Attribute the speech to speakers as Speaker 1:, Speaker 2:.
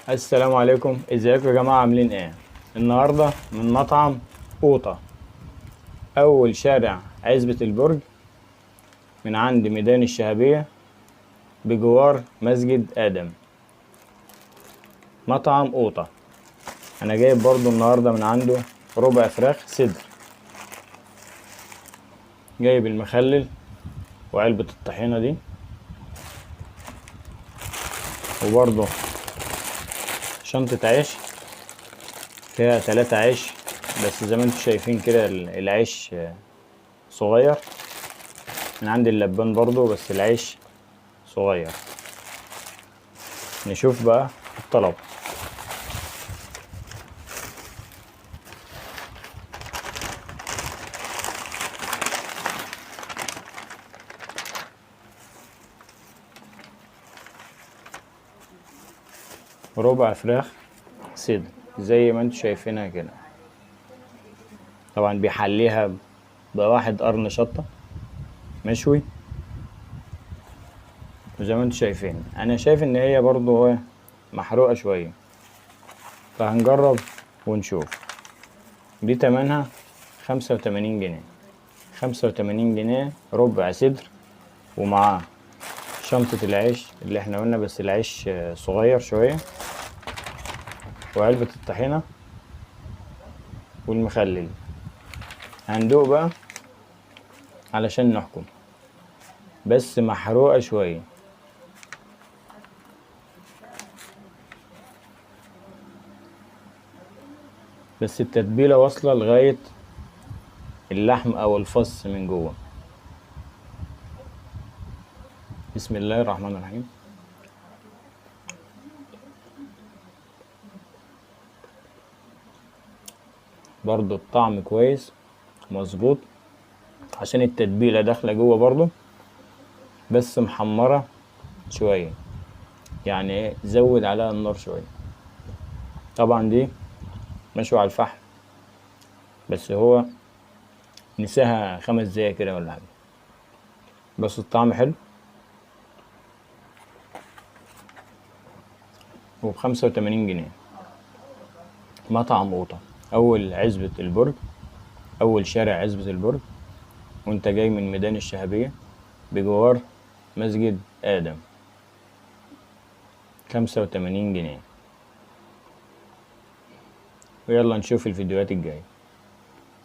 Speaker 1: السلام عليكم، ازيكم يا جماعة؟ عاملين ايه؟ النهاردة من مطعم قوطة، اول شارع عزبة البرج، من عند ميدان الشهابية بجوار مسجد ادم، مطعم قوطة. انا جايب برضو النهاردة من عنده ربع فراخ صدر، جايب المخلل وعلبة الطحينة دي، وبرضو شنطة عيش فيها 3 عيش، بس زي ما انتم شايفين كده العيش صغير، من عند اللبان برضو بس العيش صغير. نشوف بقى الطلب. ربع فراخ صدر زي ما انتم شايفينها كده، طبعا بيحليها بواحد قرن شطة مشوي، وزي ما انتم شايفين انا شايف ان هي برضو ايه محروقة شوية، فهنجرب ونشوف. دي تمنها 85 جنيه، 85 جنيه ربع صدر، ومعاه شنطة العيش اللي احنا قلنا بس العيش صغير شوية، وعلبة الطحينة والمخلل. هندوق بقى علشان نحكم، بس محروقة شوية. بس التتبيلة واصلة لغاية اللحم أو الفص من جوه. بسم الله الرحمن الرحيم. برضو الطعم كويس مظبوط عشان التتبيلة داخلة جوه برضو، بس محمرة شوية، يعني ايه زود عليها النار شوية. طبعا دي مشوي على الفحم، بس هو نساها 5 دقايق كده ولا حاجة، بس الطعم حلو. وبخمسة وتمانين جنيه. مطعم قوطة، أول عزبة البرج، أول شارع عزبة البرج، وأنت جاي من ميدان الشهابية بجوار مسجد آدم. 85 جنيه. ويلا نشوف الفيديوهات الجاية.